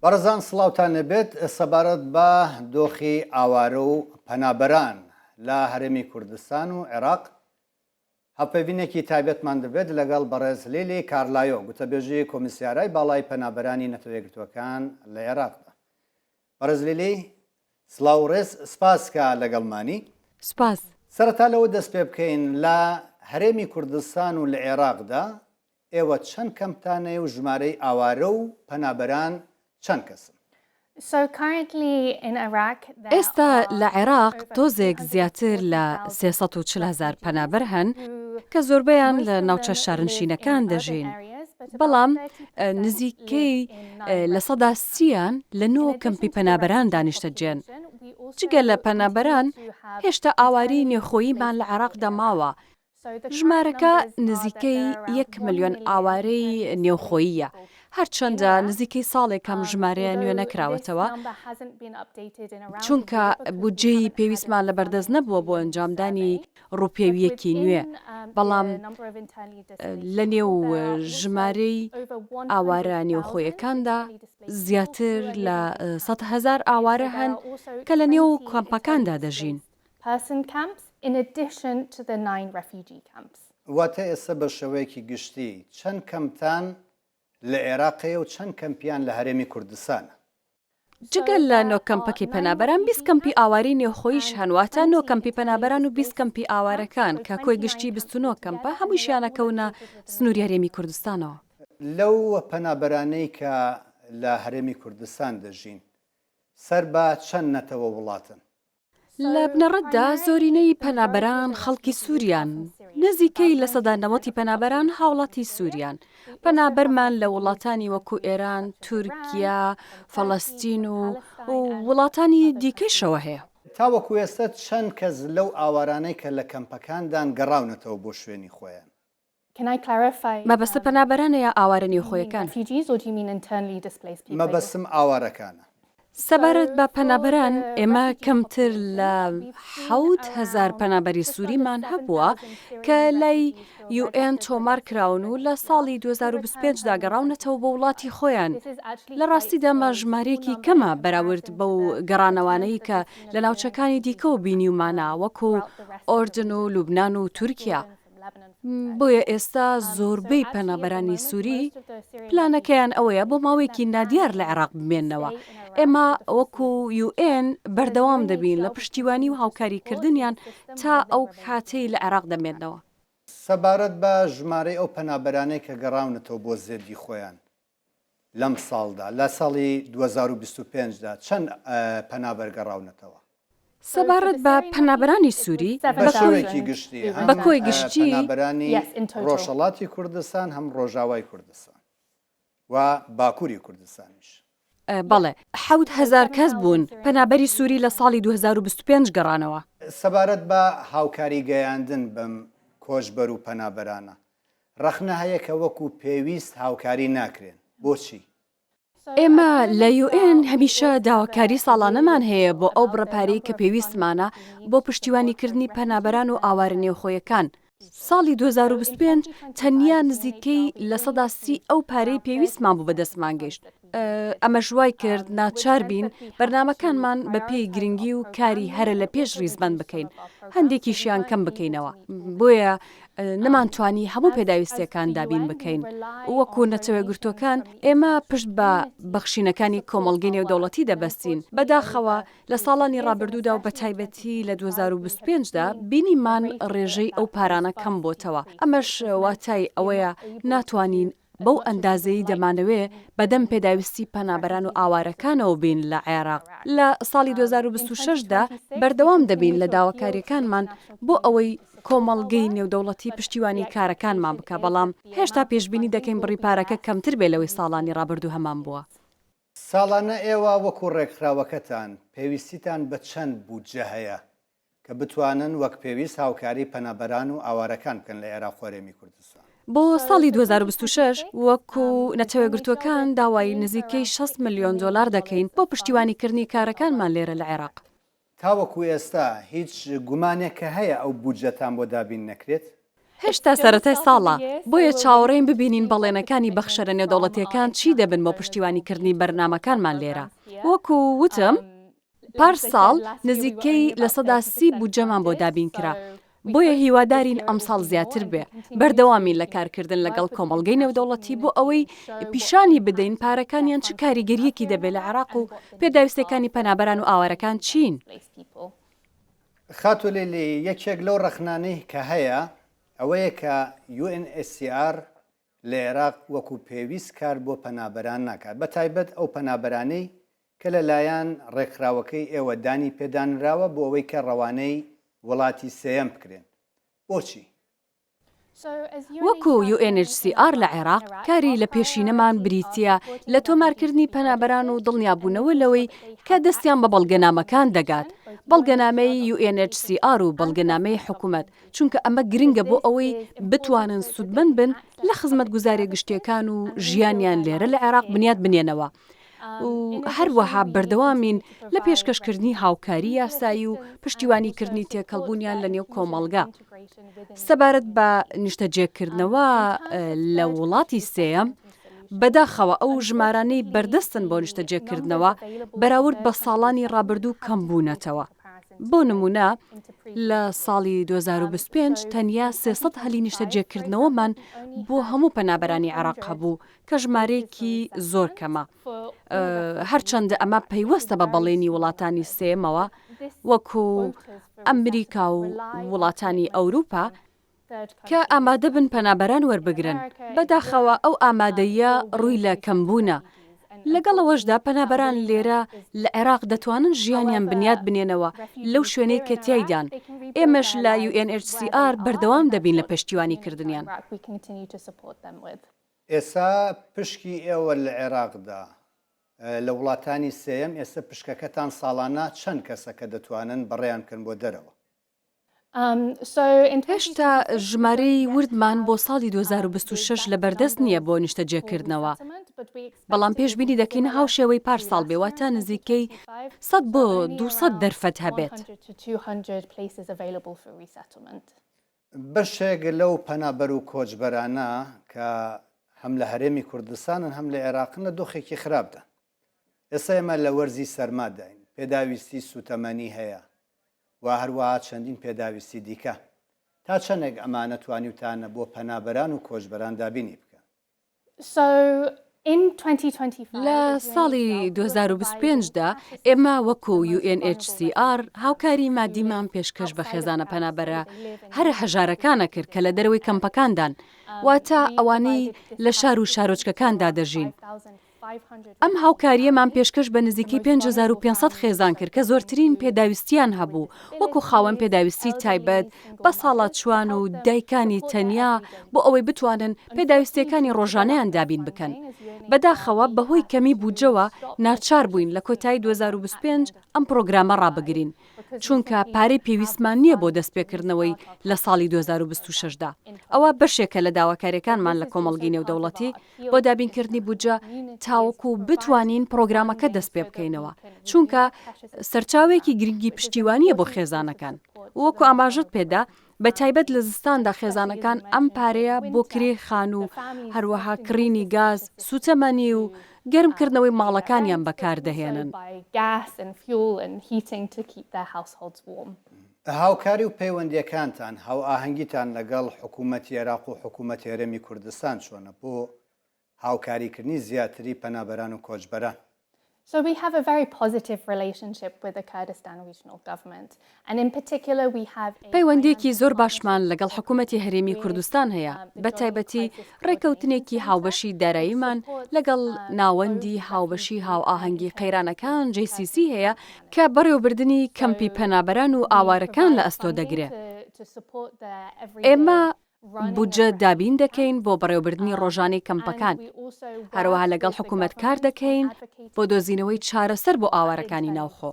بەڕێزان سڵاوتان لێبێت، سەبارەت بە دۆخی ئاوارە و پەنابەران لە هەرێمی کوردستان و عێراق هەڤپەیڤینێکی تایبەتمان دەبێت لەگەڵ بەڕێز لیلی کارلایۆ گوتەبێژی کۆمیسیارای باڵای پەنابەرانی نەتەوەیەکگرتووەکان لە عێراقدا. بەڕێز لیلی سڵاو و ڕێز سپاس کە لەگەڵمانی. سپاس. سەرەتا لەوە دەست پێ بکەین لە هەرێمی کوردستان و لە عێراقدا ئێوە چەند کەمپتان هەیە و ژمارەی ئاوارە و پەنابەران چەند کەسن؟ ئێستا لە عێراق تۆزێک زیاتر لە 340 هەزار پەنابەر هەن کە زۆربەیان لە ناوچە شارنشینەکان دەژین، بەڵام نزیکەی لەسەدا سییان لە نۆ کەمپی پەنابەراندا نیشتەجێن. جگە لە پەنابەران، هێشتا ئاوارەی نێوخۆییمان لە عێراقدا ماوە ژمارەکە نزیکەی یەک ملیۆن ئاوارەی نێوخۆییە، هەرچەندە نزیکەی ساڵێکە ئەم ژمارەیە نوێ نەکراوەتەوە، چونکە بودجەی پێویستمان لەبەردەست نەبووە بۆ ئەنجامدانی ڕووپێوییەکی نوێ، بەڵام لەنێو ژمارەی ئاوارە نێوخۆیەکاندا زیاتر لە 100,000 ئاوارە هەن کە لەنێو کەمپەکاندا دەژین. Person camps in addition to the nine refugee camps. واتە ئێستا بە شێوەیەکی گشتی چەند کەمپتان لە عێراق هەیە و چەند کەمپیان لە هەرێمی کوردستانە؟ جگە لە نۆ کەمپەکەی پەنابەران، 20 کەمپی ئاوارەی نێوخۆییش هەن، واتە نۆ کەمپی پەنابەران و 20 کەمپی ئاوارەکان، کە کۆی گشتی 29 کەمپە، هەموویشیان ئەکەونە سنووری هەرێمی کوردستانەوە. لەو پەنابەرانەی کە لە هەرێمی کوردستان دەژین، سەر بە چەند نەتەوە وڵاتن؟ لە بنەڕەتدا زۆرینەی پەنابەران خەڵکی سووریان، نزیکەی 90% ی پەنابەران هاوڵاتی سووریان. پەنابەرمان لە وڵاتانی وەکو ئێران، تورکیا، فەڵەستین و وڵاتانی دیکەشەوە هەیە. تاوەکو ئێستا چەند کەس لەو ئاوارانەی کە لە کەمپەکاندان گەڕاونەتەوە بۆ شوێنی خۆیان؟ مەبەستت پەنابەرانە یا ئاوارە نێوخۆیەکان؟ مەبەستم ئاوارەکانە. سەبارەت بە پەنابەران، ئێمە کەمتر لە 7000 پەنابەری سووریمان هەبووە کە لای یوئێن تۆمار کراون و لە ساڵی 2025 دا گەڕاونەتەوە بۆ وڵاتی خۆیان. لە ڕاستیدا ئەمە ژمارەیەکی کەمە بەراورد بەو گەڕانەوانەی کە لە ناوچەکانی دیکەوە بینیومانە وەکو ئۆردن و لوبنان و تورکیا. بۆیە ئێستا زۆربەی پەنابەرانی سووری پلانەکەیان ئەوەیە بۆ ماوەیەکی نادیار لە عێراق بمێننەوە. ئێمە وەکو یوئێن بەردەوام دەبین لە پشتیوانی و هاوکاریکردنیان تا ئەو کاتەی لە عێراق دەمێننەوە. سەبارەت بە ژمارەی ئەو پەنابەرانەی کە گەڕاونەتەوە بۆ زێدی خۆیان لەم ساڵدا، لە ساڵی 2025 دا چەند پەنابەر گەڕاونەتەوە؟ سەبارەت بە پەنابەرانی سووری، بە شێوەیەکی گشتی هەم بە کۆی گشتی، پەنابەرانی ڕۆژهەڵاتی کوردستان هەم ڕۆژاوای کوردستان و باکووری کوردستانیش. بەڵێ، 7000 کەس بوون پەنابەری سووری لە ساڵی 2025 گەڕانەوە. سەبارەت بە هاوکاری گەیاندن بەم کۆچبەر و پەنابەرانە، ڕەخنە هەیە کە وەکو پێویست هاوکاری ناکرێن، بۆچی؟ ئێمە لە یوئێن هەمیشە داواکاری ساڵانەمان هەیە بۆ ئەو بڕە پارەی کە پێویستمانە بۆ پشتیوانیکردنی پەنابەران و ئاوارە نێوخۆیەکان. ساڵی 2025 تەنیا نزیکەی 30% ئەو پارەی پێویستمان بوو بەدەستمان گەیشت. ئەمەش وای کرد ناچار بین بەرنامەکانمان بەپێی گرنگی و کاری هەرە لە پێش ڕیزبەند بکەین، هەندێکیشیان کەم بکەینەوە. بۆیە نەمانتوانی هەموو پێداویستییەکان دابین بکەین. وەکو نەتەوەیەکگرتووەکان، ئێمە پشت بە بەخشینەکانی کۆمەڵگەی نێودەوڵەتی دەبەستین. بەداخەوە لە ساڵانی ڕابردوودا و بەتایبەتی لە 2025 دا بینیمان ڕێژەی ئەو پارانە کەم بۆتەوە. ئەمەش واتای ئەوەیە ناتوانین بەو ئەندازەی دەمانەوێ بەدەم پێداویستی پەنابەران و ئاوارەکانەوە بین لە عێراق لە ساڵی 2026 دا بەردەوام دەبین لە داواکارییەکانمان بۆ ئەوەی کۆمەڵگەی نێودەوڵەتی پشتیوانی کارەکانمان بکا، بەڵام هێشتا پێشبینی دەکەین بڕی پارەکە کەمتر بێ لەوەی ساڵانی ڕابردوو هەمان بووە. ساڵانە ئێوە وەکو ڕێکخراوەکەتان پێویستیتان بە چەند بودجە هەیە کە بتوانن وەک پێویست هاوکاری پەنابەران و ئاوارەکان بکەن لە عێراق و هەرێمی کوردستان. بۆ ساڵی 2026 وەکو نەتەوەیەکگرتووەکان داوای نزیکەی 60 ملیۆن دۆلار دەکەین بۆ پشتیوانیکردنی کارەکانمان لێرە لە عێراق. تاوەکو ئێستا هیچ گومانێک کە هەیە ئەو بودجەتان بۆ دابین نەکرێت؟ هێشتا سەرەتای ساڵە، بۆیە چاوەڕێین ببینین بەڵێنەکانی بەخشەرە نێودەوڵەتییەکان چی دەبن بۆ پشتیوانیکردنی بەرنامەکانمان لێرە. وەکو وتم، پار ساڵ نزیکەی 30% بودجەمان بۆ دابینکرا، بۆیە هیوادارین ئەمساڵ زیاتر بێ. بەردەوامین لە کارکردن لەگەڵ کۆمەڵگەی نێودەوڵەتی بۆ ئەوەی پیشانی بدەین پارەکانیان چ کاریگەرییەکی دەبێ لە عێراق و پێداویستییەکانی پەنابەران و ئاوارەکان چین. خاتوو لیلی، یەکێک لەو ڕەخنانەی کە هەیە ئەوەیە کە UNHCR لە عێراق وەکو پێویست کار بۆ پەنابەران ناکات، بەتایبەت ئەو پەنابەرانەی کە لە لایەن ڕێکخراوەکەی ئێوە دانی پێدانراوە بۆ ئەوەی کە ڕەوانەی وڵاتی سێیەم بکرێن. بۆچی؟ وەکو UNHCR لە عێراق، کاری لە پێشینەمان بریتییە لە تۆمارکردنی پەنابەران و دڵنیابوونەوە لەوەی کە دەستیان بە بەڵگەنامەکان دەگات، بەڵگەنامەی UNHCR و بەڵگەنامەی حکومەت، چونکە ئەمە گرنگە بۆ ئەوەی بتوانن سوودمەند بن لە خزمەتگوزارییە گشتییەکان و ژیانیان لێرە لە عێراق بنیات بنێنەوە. و هەروەها بەردەوامین لە پێشکەشکردنی هاوکاری یاسایی و پشتیوانیکردنی تێکەڵبوونیان لە نێو کۆمەڵگا. سەبارەت بە نیشتەجێکردنەوە لە وڵاتی سێیەم، بەداخەوە ئەو ژمارانەی بەردەستن بۆ نیشتەجێکردنەوە بەراورد بە ساڵانی ڕابردوو کەمبوونەتەوە. بۆ نموونە لە ساڵی 2025 تەنیا 300 هەلی نیشتەجێکردنەوەمان بۆ هەموو پەنابەرانی عێراق هەبوو کە ژمارەیەکی زۆر کەمە. هەرچەندە ئەمە پەیوەستە بە بەڵێنی وڵاتانی سێیەمەوە وەکو ئەمریکا و وڵاتانی ئەوروپا کە ئامادەبن پەنابەران وەربگرن، بەداخەوە ئەو ئامادەییە ڕووی لە کەمبوونە. لەگەڵ ئەوەشدا پەنابەران لێرە لە عێراق دەتوانن ژیانیان بنیات بنێنەوە لەو شوێنەی کە تیایدان، ئێمەش لە UNHCR بەردەوام دەبین لە پشتیوانیکردنیان. ئێستا پشکی ئێوە لە عێراقدا لە وڵاتانی سێیەم ئێستا پشکەکەتان ساڵانە چەند کەسە کە دەتوانن بەڕێیان بکەن بۆ دەرەوە؟ هێشتا ژمارەی وردمان بۆ ساڵی 2026 لەبەردەست نییە بۆ نیشتەجێکردنەوە، بەڵام پێشبینی دەکەین هاوشێوەی پار ساڵ بێ، واتە نزیکەی 100 بۆ 200 دەرفەت هەبێت. بەشێک لەو پەنابەر و کۆچبەرانە کە هەم لە هەرێمی کوردستانن هەم لە عێراقن لە دۆخێکی خراپدان. ئێستا ئێمە لە وەرزی سەرماداین، پێداویستی سووتەمەنی هەیە و هەروەها چەندین پێداویستی دیکە. تا چەندێک ئەمانە توانیوتانە بۆ پەنابەران و کۆچبەران دابینی بکەن؟ لە ساڵی 2025 دا ئێمە وەکو UNHCR هاوکاری مادیمان پێشکەش بە خێزانە پەنابەرە هەرە هەژارەکانە کرد کە لە دەرەوەی کەمپەکاندان، واتە ئەوانەی لە شار و شارۆچکەکاندا دەژین. ئەم هاوکارییەمان پێشکەش بە نزیکەی 5500 خێزان کرد کە زۆرترین پێداویستییان هەبوو، وەکو خاوەن پێداویستی تایبەت، بەساڵاچووان و دایکانی تەنیا بۆ ئەوەی بتوانن پێداویستییەکانی ڕۆژانەیان دابین بکەن. بەداخەوە بەهۆی کەمی بودجەوە ناچار بووین لە کۆتایی 2025 ئەم پڕۆگرامە ڕابگرین، چونکە پارەی پێویستمان نییە بۆ دەستپێکردنەوەی لە ساڵی 2026 دا. ئەوە بەشێکە لە داواکارییەکانمان لە کۆمەڵگەی نێودەوڵەتی بۆ دابینکردنی بودجە تاوەکو بتوانین پڕۆگرامەکە دەستپێبکەینەوە، چونکە سەرچاوەیەکی گرنگی پشتیوانییە بۆ خێزانەکان. وەکو ئاماژەت پێدا، بە تایبەت لە زستاندا خێزانەکان ئەم پارەیە بۆ کرێی خانوو، هەروەها کڕینی گاز، سووتەمەنی و گەرمکردنەوەی ماڵەکانیان بەکاردەهێنن. هاوکاری و پەیوەندییەکانتان، هاوئاهەنگیتان لەگەڵ حکوومەتی عێراق و حکوومەتی هەرێمی کوردستان چۆنە بۆ هاوکاریکردنی زیاتری پەنابەران و کۆچبەران؟ So we have a very positive relationship with the Kurdistan Regional Government and in particular we have a پەیوەندییەکی زۆر باشمان لەگەڵ حکوومەتی هەرێمی کوردستان هەیە، بەتایبەتی ڕێککەوتنێکی هاوبەشی داراییمان لەگەڵ ناوەندی هاوبەشی هاوئاهەنگی قەیرانەکان JCC هەیە کە بەڕێوەبردنی کەمپی پەنابەران و ئاوارەکان لە ئەستۆ دەگرێ. ئێمە بودجە دابین دەکەین بۆ بەڕێوەبردنی ڕۆژانەی کەمپەکان، هەروەها لەگەڵ حکومەت کار دەکەین بۆ دۆزینەوەی چارەسەر بۆ ئاوارەکانی ناوخۆ.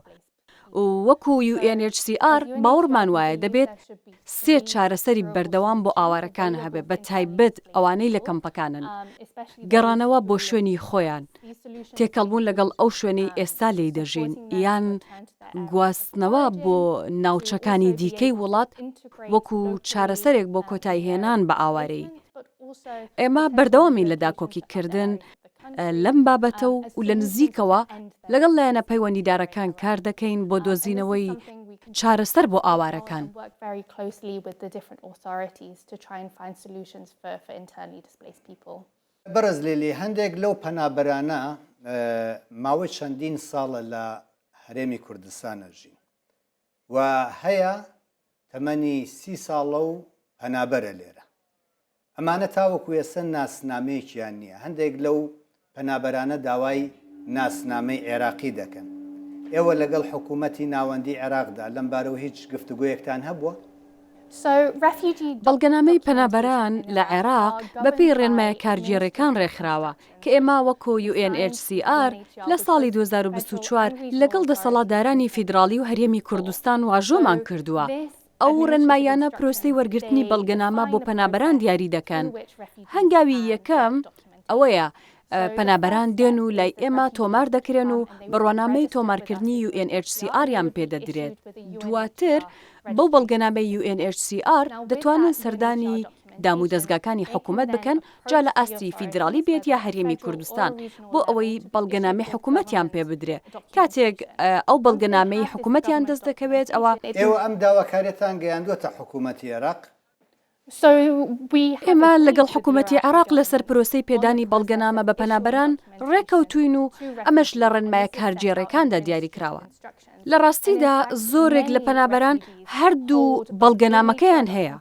و وەکو UNHCR باوەڕمان وایە دەبێت سێ چارەسەری بەردەوام بۆ ئاوارەکان هەبێت بە تایبەت ئەوانەی لە کەمپەکانن، گەڕانەوە بۆ شوێنی خۆیان، تێکەڵبوون لەگەڵ ئەو شوێنەی ئێستا لێی دەژین یان گواستنەوە بۆ ناوچەکانی دیکەی وڵات وەکو چارەسەرێک بۆ کۆتاییهێنان بە ئاوارەیی. ئێمە بەردەوامین لە داکۆکیکردن لەم بابەتە و لە نزیکەوە لەگەڵ لایەنە پەیوەندیدارەکان کار دەکەین بۆ دۆزینەوەی چارەسەر بۆ ئاوارەکان. بەڕێز لیلی، هەندێک لەو پەنابەرانە ماوەی چەندین ساڵە لە هەرێمی کوردستان ئەژین و هەیە تەمەنی سی ساڵە و پەنابەرە لێرە. ئەمانە تاوەکو ئێستا ناسنامەیەکیان نییە، هەندێک لەو پەنابەرانە داوای ناسنامەی عێراقی دەکەن. ئێوە لەگەڵ حکوومەتی ناوەندی عێراقدا لەمبارەوە هیچ گفتوگۆیەکتان هەبووە؟ بەڵگەنامەی پەنابەران لە عێراق بەپێی ڕێنمایە کارگێڕییەکان ڕێکخراوە، کە ئێمە وەکو UNHCR لە ساڵی 2024 لەگەڵ دەسەڵاتدارانی فیدراڵی و هەرێمی کوردستان واژۆمان کردووە. ئەو ڕێنماییانە پرۆسەی وەرگرتنی بەڵگەنامە بۆ پەنابەران دیاری دەکەن. هەنگاوی یەکەم ئەوەیە پەنابەران دێن و لای ئێمە تۆمار دەکرێن و بڕوانامەی تۆمارکردنی UNHCR یان پێدەدرێت. دواتر بەو بەڵگەنامەی UNHCR دەتوانن سەردانی دامودەزگاکانی حکومەت بکەن جا لە ئاستی فیدراڵی بێت یا هەرێمی کوردستان بۆ ئەوەی بەڵگەنامەی حکومەتیان پێ بدرێ کاتێک ئەو بەڵگەنامەی حکومەتیان دەست دەکەوێت ئەوە ئێوە ئەم داواکاریەتان گەیاندووەتە حکومەتی عێراق؟ ئێمە لەگەڵ حکومەتی عێراق لەسەر پرۆسەی پێدانی بەڵگەنامە بە پەنابەران ڕێکەوتووین و ئەمەش لە ڕێنمایە کارگێڕیەکاندا دیاریکراوە. لە ڕاستیدا زۆرێک لە پەنابەران هەردوو بەڵگەنامەکەیان هەیە.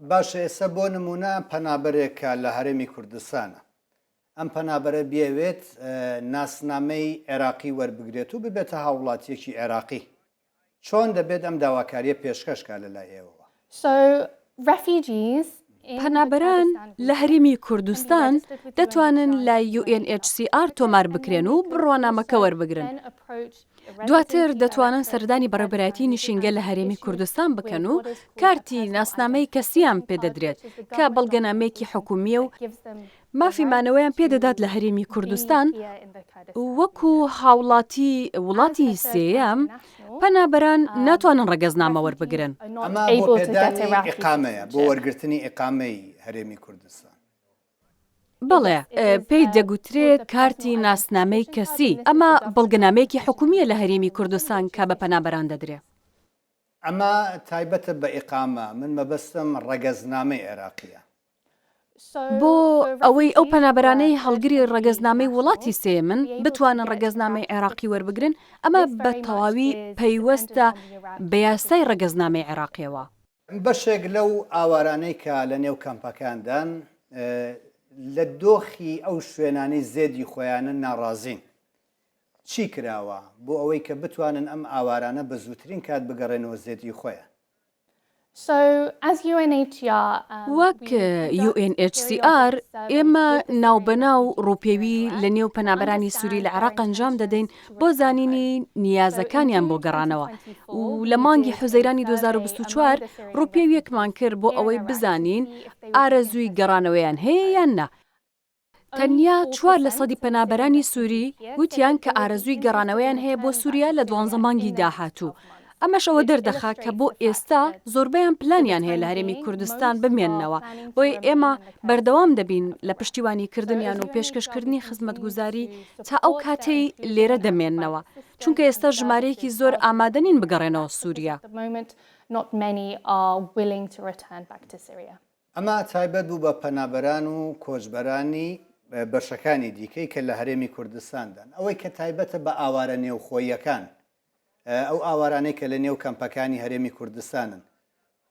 باشە ئێستا بۆ نموونە پەنابەرێک کە لە هەرێمی کوردستانە ئەم پەنابەرە بیەوێت ناسنامەی عێراقی وەربگرێت و ببێتە هاووڵاتییەکی عێراقی چۆن دەبێت ئەم داواکارییە پێشکەش کا لە لای ئێوەوە؟ پەنابەران لە هەرێمی کوردستان دەتوانن لە UNHCR تۆمار بکرێن و بڕوانامەکە وەربگرن. دواتر دەتوانن سەردانی بەڕێوەبەرایەتی نشینگە لە هەرێمی کوردستان بکەن و کارتی ناسنامەی کەسییان پێدەدرێت کە بەڵگەنامەیەکی حکومییە و مافی مانەوەیان پێدەدات لە هەرێمی کوردستان وەکو هاوڵاتی وڵاتی سێیەم، پەنابەران ناتوانن ڕەگەزنامە وەربگرن. ئەمە بۆ پێدانی ئیقامەیە، بۆ وەرگرتنی ئیقامەی هەرێمی کوردستان. بەڵێ، پێی دەگوترێت کارتی ناسنامەی کەسی، ئەمە بەڵگەنامەیەکی حکومییە لە هەرێمی کوردستان کە بە پەنابەران دەدرێ. ئەمە تایبەتە بە ئیقامە، من مەبەستم ڕەگەزنامەی عێراقییە. بۆ ئەوەی ئەو پەنابەرانەی هەڵگری ڕەگەزنامەی وڵاتی سێیەمن بتوانن ڕەگەزنامەی عێراقی وەربگرن، ئەمە بە تەواوی پەیوەستە بە یاسای ڕەگەزنامەی عێراقییەوە. بەشێک لەو ئاوارانەی کە لە نێو کەمپەکاندان لە دۆخی ئەو شوێنانەی زێدی خۆیانن ناڕازین. چی کراوە بۆ ئەوەی کە بتوانن ئەم ئاوارانە بە زووترین کات بگەڕێنەوە زێدی خۆیان؟ وەک UNHCR، ئێمە ناوبەناو ڕووپێوی لە نێو پەنابەرانی سووری لە عێراق ئەنجام دەدەین بۆ زانینی نیازەکانیان بۆ گەڕانەوە و لە مانگی حوزەیرانی 2024 ڕووپێویەکمان کرد بۆ ئەوەی بزانین ئارەزووی گەڕانەوەیان هەیە یان نا. تەنیا چوار لەسەدی پەنابەرانی سووری وتیان کە ئارەزووی گەڕانەوەیان هەیە بۆ سووریا لە دوانزە مانگی داهاتوو، ئەمەش ئەوە دەردەخا کە بۆ ئێستا زۆربەیان پلانیان هەیە لە هەرێمی کوردستان بمێننەوە، بۆیە ئێمە بەردەوام دەبین لە پشتیوانیکردنیان و پێشکەشکردنی خزمەتگوزاری تا ئەو کاتەی لێرە دەمێننەوە، چونکە ئێستا ژمارەیەکی زۆر ئامادە نین بگەڕێنەوە سووریا. ئەمە تایبەت بوو بە پەنابەران و کۆچبەرانی بەشەکانی دیکەی کە لە هەرێمی کوردستاندان. ئەوەی کە تایبەتە بە ئاوارە نێوخۆییەکان، ئەو ئاوارانەی کە لە نێو کەمپەکانی هەرێمی کوردستانن،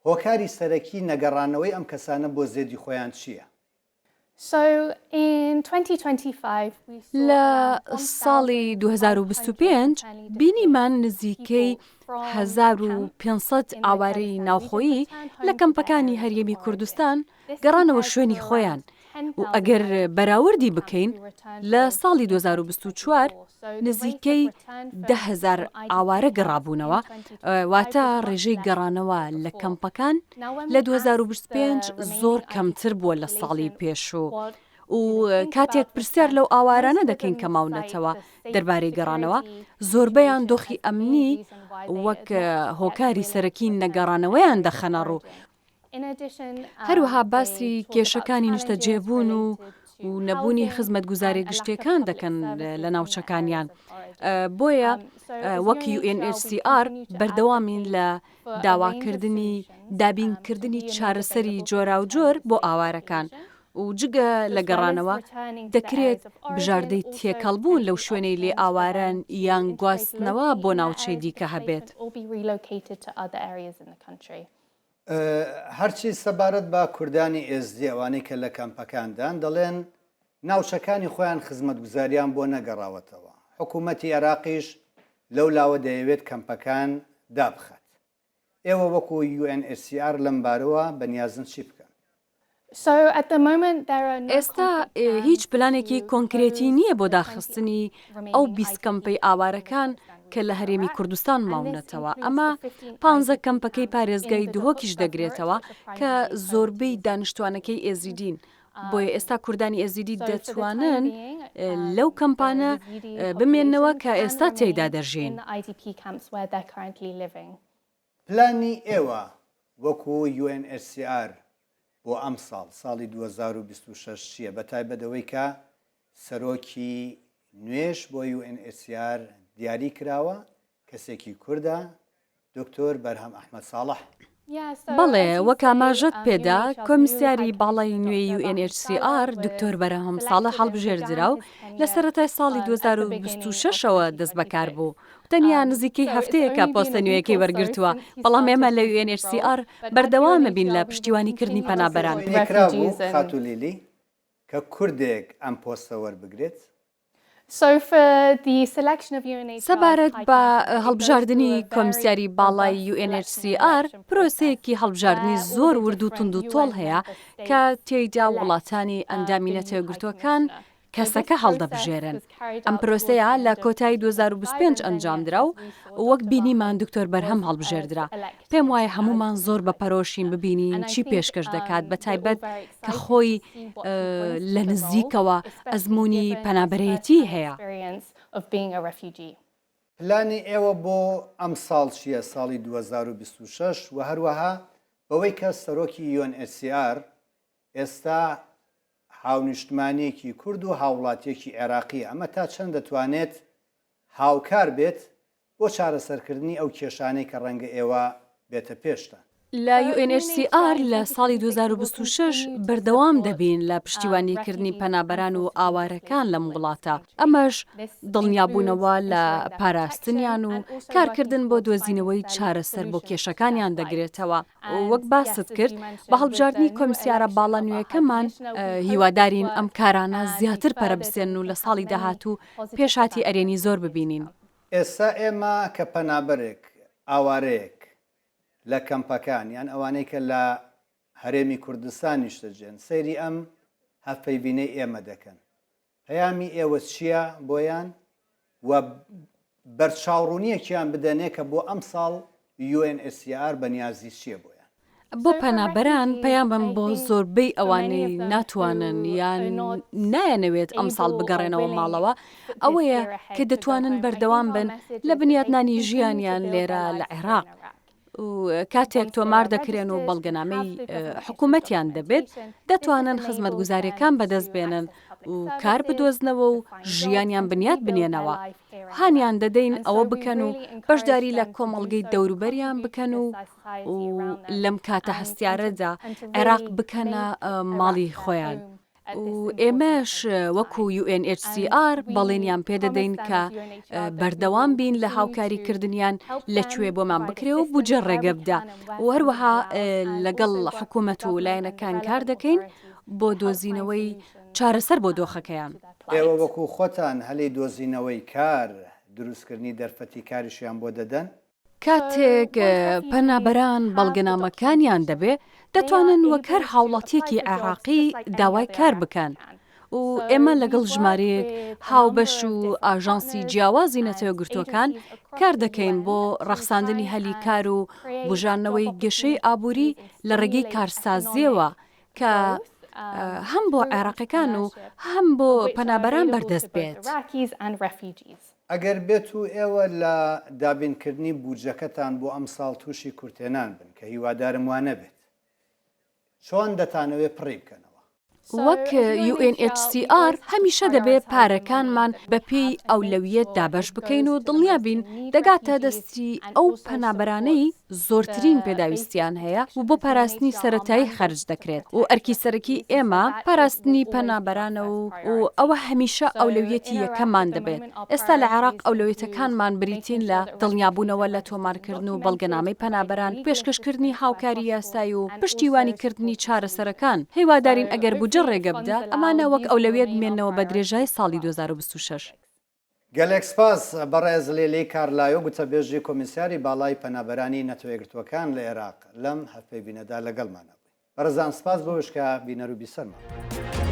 هۆکاری سەرەکی نەگەڕانەوەی ئەم کەسانە بۆ زێدی خۆیان چییە؟ لە ساڵی 2025 بینیمان نزیکەی 1500 ئاوارەی ناوخۆیی لە کەمپەکانی هەرێمی کوردستان گەڕانەوە شوێنی خۆیان. و ئەگەر بەراوردی بکەین لە ساڵی 2024 نزیکەی 10,000 ئاوارە گەڕابوونەوە، واتە ڕێژەی گەڕانەوە لە کەمپەکان لە 2025 زۆر کەمتر بووە لە ساڵی پێشوو. و کاتێک پرسیار لەو ئاوارانە دەکەین کە ماونەتەوە دەربارەی گەڕانەوە، زۆربەیان دۆخی ئەمنی وەک هۆکاری سەرەکی نەگەڕانەوەیان دەخەنەڕوو. هەروەها باسی کێشەکانی نیشتەجێبوون و و نەبوونی خزمەتگوزاریە گشتیەکان دەکەن لە ناوچەکانیان. بۆیە وەک UNHCR بەردەوامین لە داواکردنی دابینکردنی چارەسەری جۆراوجۆر بۆ ئاوارەکان و جگە لە گەڕانەوە، دەکرێت بژاردەی تێکەڵبوون لەو شوێنەی لێ ئاوارەن یان گواستنەوە بۆ ناوچەی دیکە هەبێت. هەرچی سەبارەت بە کوردانی ئێزدی ئەوانەی کە لە کەمپەکاندان دەڵێن ناوچەکانی خۆیان خزمەتگوزاریان بۆ نەگەڕاوەتەوە، حکوومەتی عێراقیش لەو لاوە دەیەوێت کەمپەکان دابخات. ئێوە وەکو UNHCR لەم بارەوە بەنیازن چی بکەن؟ ئێستا هیچ پلانێکی کۆنکرێتی نییە بۆ داخستنی ئەو 20 کەمپەی ئاوارەکان کە لە هەرێمی کوردستان ماونەتەوە، ئەمە پانزە کەمپەکەی پارێزگای دهۆکیش دەگرێتەوە کە زۆربەی دانیشتوانەکەی ئێزیدین، بۆیە ئێستا کوردانی ئێزیدی دەتوانن لەو کەمپانە بمێننەوە کە ئێستا تێیدا دەژین. پلانی ئێوە وەکو UNHCR بۆ ئەمساڵ، ساڵی 2026 چییە، بەتایبەت ئەوەی کە سەرۆکی نوێش بۆ UNHCR دیاری کراوە، کەسێکی کوردە، دکتۆر بەرهەم ئەحمەد ساڵح. بەڵێ، وەک ئاماژەت پێدا، کۆمیسیاری باڵای نوێی UNHCR، دکتۆر بەرهەم ساڵح هەڵبژێردرا و لە سەرەتای ساڵی 2026 ەوە دەستبەکاربوو. تەنیا نزیکەی هەفتەیەکە پۆستە نوێیەکەی وەرگرتووە، بەڵام ئێمە لە UNHCR بەردەوامەبین لە پشتیوانیکردنی پەنابەران. پێکرابوو خاتوو لیلی کە کوردێک ئەم پۆستە وەربگرێت؟ سەبارەت بە هەڵبژاردنی کۆمیسیاری باڵای UNHCR، پرۆسەیەکی هەڵبژاردنی زۆر ورد و توندوتۆڵ هەیە کە تێیدا وڵاتانی ئەندامی نەتەوەیەکگرتووەکان کەسەکە هەڵدەبژێرن. ئەم پرۆسەیە لە کۆتایی 2025 ئەنجامدرا و وەک بینیمان دکتۆر بەرهەم هەڵبژێردرا. پێم وایە هەموومان زۆر بە پەرۆشین ببینین چی پێشکەش دەکات، بەتایبەت کە خۆی لە نزیکەوە ئەزموونی پەنابەرێتی هەیە. پلانی ئێوە بۆ ئەمساڵ چییە، ساڵی 2026، و هەروەها بەوەی کە سەرۆکی UNHCR ئێستا هاونیشتمانییەکی کورد و هاووڵاتییەکی عێراقییە، ئەمە تا چەند دەتوانێت هاوکار بێت بۆ چارەسەرکردنی ئەو کێشانەی کە ڕەنگە ئێوە بێتە پێشتان؟ لە UNHCR لە ساڵی 2026 بەردەوام دەبین لە پشتیوانیکردنی پەنابەران و ئاوارەکان لەم وڵاتە، ئەمەش دڵنیابوونەوە لە پاراستنیان و کارکردن بۆ دۆزینەوەی چارەسەر بۆ کێشەکانیان دەگرێتەوە. وەک باست کرد، بە هەڵبژاردنی کۆمیسیارە باڵا نوێیەکەمان، هیوادارین ئەم کارانە زیاتر پەرە بسێنن و لە ساڵی داهاتوو پێشهاتی ئەرێنی زۆر ببینین. ئێستا ئێمە کە پەنابەرێک، ئاوارەیەک لە کەمپەکان یان ئەوانەی کە لە هەرێمی کوردستان نیشتەجێن، سەیری ئەم هەڤپەیڤینەی ئێمە دەکەن، پەیامی ئێوە چییە بۆیان و بەرچاوڕوونییەکیان بدەنێ کە بۆ ئەمساڵ UNHCR بەنیازی چییە بۆیان؟ بۆ پەنابەران پەیامم بۆ زۆربەی ئەوانەی ناتوانن یان نایانەوێت ئەمساڵ بگەڕێنەوە ماڵەوە ئەوەیە کە دەتوانن بەردەوام بن لە بنیاتنانی ژیانیان لێرە لە عێراق و کاتێک تۆمار دەکرێن و بەڵگەنامەی حکوومەتیان دەبێت دەتوانن خزمەتگوزاریەکان بەدەست بێنن و کار بدۆزنەوە و ژیانیان بنیات بنێنەوە. هانیان دەدەین ئەوە بکەن و بەشداری لە کۆمەڵگەی دەوروبەریان بکەن و و لەم کاتە هەستیارەدا عێراق بکەنە ماڵی خۆیان. و ئێمەش وەکو UNHCR بەڵێنیان پێدەدەین کە بەردەوام بین لە هاوکاریکردنیان لە کوێ بۆمان بکرێ و بودجە ڕێگە بدا و هەروەها لەگەڵ حکوومەت و لایەنەکان کار دەکەین بۆ دۆزینەوەی چارەسەر بۆ دۆخەکەیان. ئێوە وەکو خۆتان هەلی دۆزینەوەی کار، دروستکردنی دەرفەتی کاریشیان بۆ دەدەن؟ کاتێک پەنابەران بەڵگەنامەکانیان دەبێ، دەتوانن وەک هەر هاوڵاتییەکی عێراقی داوای کار بکەن و ئێمە لەگەڵ ژمارەیەک هاوبەش و ئاژانسی جیاوازی نەتەوەیەکگرتووەکان کار دەکەین بۆ ڕەخساندنی هەلی کار و بوژاندنەوەی گەشەی ئابووری لە ڕێگەی کارسازییەوە کە هەم بۆ عێراقیەکان و هەم بۆ پەنابەران بەردەست بێت. ئەگەر بێت و ئێوە لە دابینکردنی بودجەکەتان بۆ ئەمساڵ تووشی کورتهێنان بن، کە هیوادارم وا نەبێت، چۆن دەتانەوێت پڕی بکەنەوە؟ وەک UNHCR هەمیشە دەبێ پارەکانمان بەپێی ئەولەویەت دابەش بکەین و دڵنیا بین دەگاتە دەستی ئەو پەنابەرانەی زۆرترین پێداویستیان هەیە و بۆ پاراستنی سەرەتایی خەرج دەکرێت و ئەرکی سەرەکی ئێمە پاراستنی پەنابەرانە و ئەوە هەمیشە ئەولەویەتی یەکەممان دەبێت. ئێستا لە عێراق ئەولەویەتەکانمان بریتین لە دڵنیابوونەوە لە تۆمارکردن و بەڵگەنامەی پەنابەران، پێشکەشکردنی هاوکاری یاسایی و پشتیوانیکردنی چارەسەرەکان. هیوادارین ئەگەر بودجە ڕێگە بدا، ئەمانە وەک ئەولەویەت بمێننەوە بە درێژای ساڵی 2026. گەلێک سپاس بەڕێز لیلی کارلایۆ گوتەبێژی کۆمیسیاری باڵای پەنابەرانی نەتەوەیەکگرتووەکان لە ئێراق لەم هەڤپەیڤینەدا لەگەڵمانا بووی. بەڕێزان سپاس بۆ وشکە بینەر و بیسەرمان بوون.